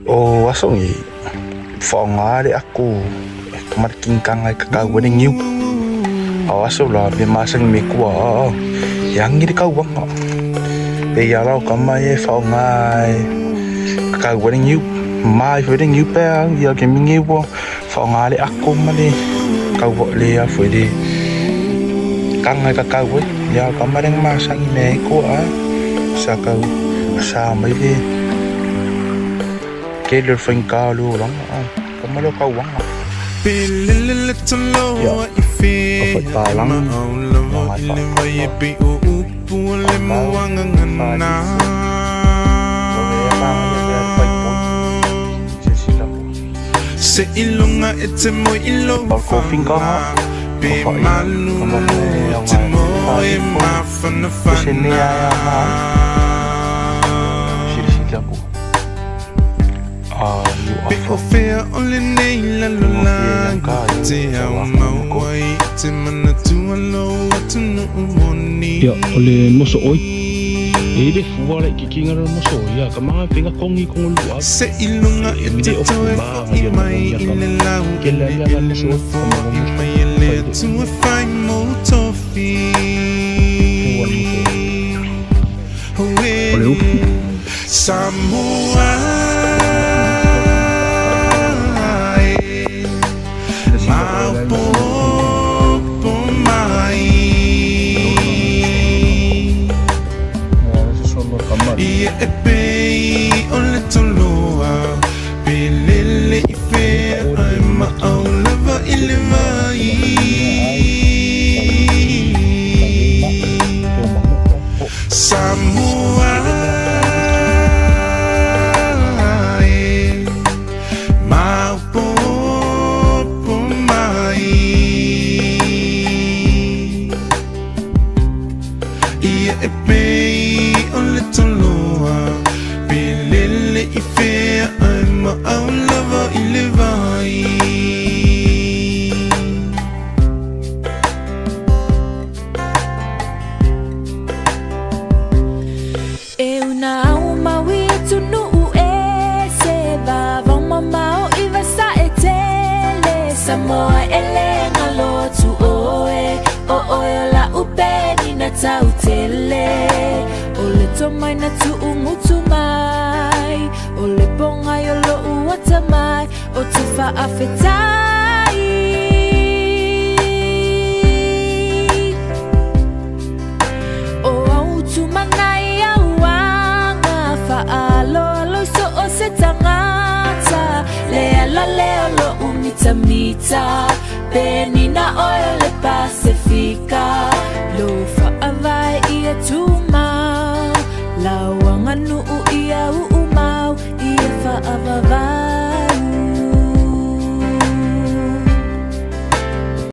O aso ngi whaonga le ako e kamariking kanga e kakau ene ngiu. O aso la me masangi me kua a e angi le kauanga. E ia lau kama e whaonga e kakau ene ngiu. Mai fo ene ngiu pea ia ke mingi ua whaonga le ako ma le kaua le a fo le kanga e kakau e. Ia kama le masangi me e kua a sa kau sa mai le ke le whainga le olanga a kama le kauanga. Ia, o whai pālanga, ia ngai wha whakatau, whāli, o e pānga ia pea le whaipoi, sisila po. O le kōwhinkanga, o whai, kama le au ngai whāli po, se mea e a ngā, silisila po. A niu afa, ngofie ia ka i o sa waka mo ko. Ia, o le moso oi. E le fua le kikinga le moso oi, ia ka manga finga kongi kongo lua. E mide o fuma ia na ia ka. Ke le ia ka moso oi, ka manga moso. Fai le fua le moso oi. O le upu. Sila sila o le la se solo kamari. E una au maui e tunuu e se vavao mamao i vasa e tele Samoa e le ngalo tu oe o oe o la upe ni na tau tele O le tomai na tuu ngutu mai O le pongai o lo uata mai O te whaafetai O au tumanai au anga Whaaloalo i so o se tangata Le ala leo lo umita mita Peni na oe o le Pasifika Lo whaavai ia tūmau Lauanga nuu ia uumau Ia whaavavai.